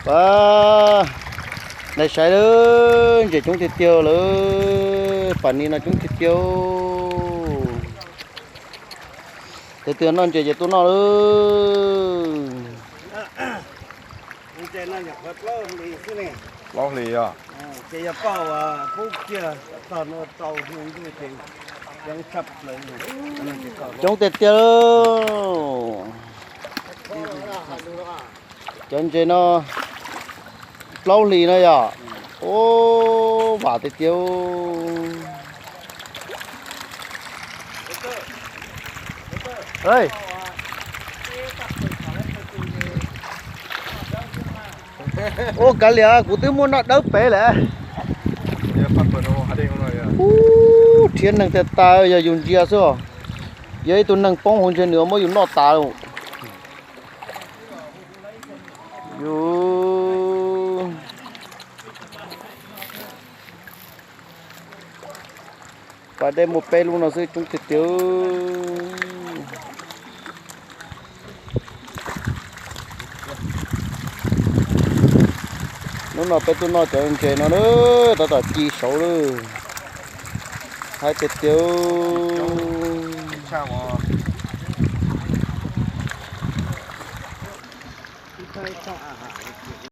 Pab, nej saib lawm, ntses coob tiag tiag lawm, pas ni no coob tiag tiag. Tiag tiag, noj ntses ces tuaj noj lawm. Plaub hlis os. Coob tiag tiag. Cov ntses no plaub hlis no yom. Ub, vam tiag tiag. Ub, kav liam, kuv twb muaj noj dawb pem lawm. Ub, rhiab neeg tiag tas, yog yus ntsia xwb os. Yog ib tug neeg poob hauv ntshe nws muab yus noj tas lawm. Yus pas dej muaj peb lub no xwb, coob tiag tiag. Hnub no peb tuaj noj cov ntses no na, tab tom ci saud lawm. Haib tiag tiag.